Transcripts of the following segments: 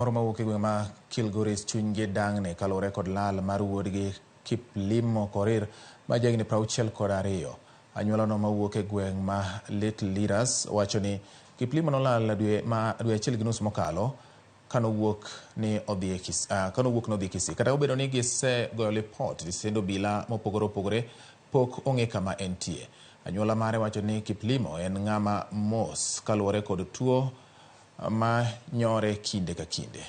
Moro mawuok e gweng' ma Kilgoris chunygi dang'ni kaluwore kod lal mar wuodgi Kiplimo Korir ma jahigni 62. Anyuolano mawuok e gweng' ma Little Leaders wacho ni Kiplimo nolal dwe ma dwe achiel gi nus mokalo kanowuok ni odhi e kanowuok ni odhi Kisii. Kata obedo ni gisegoyo lipot e stend obila mopogore opogore, pok ong'e kama entie. Anyuola mare wacho ni Kiplimo en ng'ama mos kaluwore kod tuo ma nyore kinde ka kinde.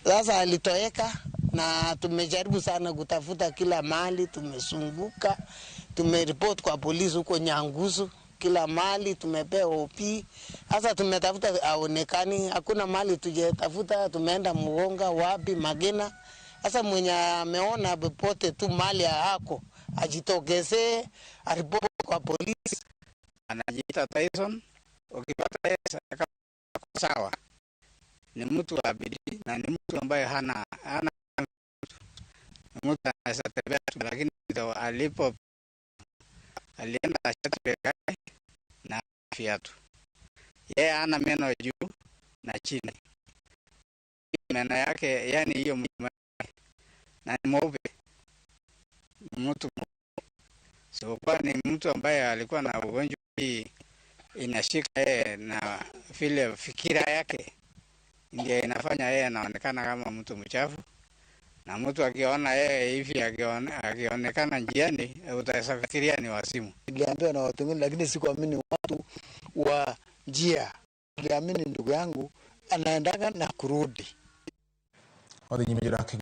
Sasa alitoweka na tumejaribu sana kutafuta kila mahali, tumezunguka, tumeripoti kwa polisi huko Nyangusu, kila mahali tumepewa OP. Sasa tumetafuta aonekani, hakuna mahali tujetafuta, tumeenda Mugonga, wapi, Magena. Sasa mwenye ameona popote tu mahali hako ajitokezee, aripoti kwa polisi. Anajiita Tyson, ukipata yeye sawa, ni mtu wa bidii na ni mtu ambaye hana ni mtu anaweza tembea tu, lakini alipo alienda shati peke na viatu. Yeye hana meno juu na chini, meno yake yani hiyo na ni mweupe, ni mtu so kwa ni mtu ambaye alikuwa na ugonjwa hii inashika yeye na vile fikira yake ndio inafanya yeye anaonekana kama mtu mchafu, na mtu akiona yeye hivi akionekana njiani utaweza fikiria ni wazimu. Niliambiwa na watu wengine, lakini sikuamini watu wa njia. Niliamini ndugu yangu anaendaga na kurudi. Odhi nyime jodak.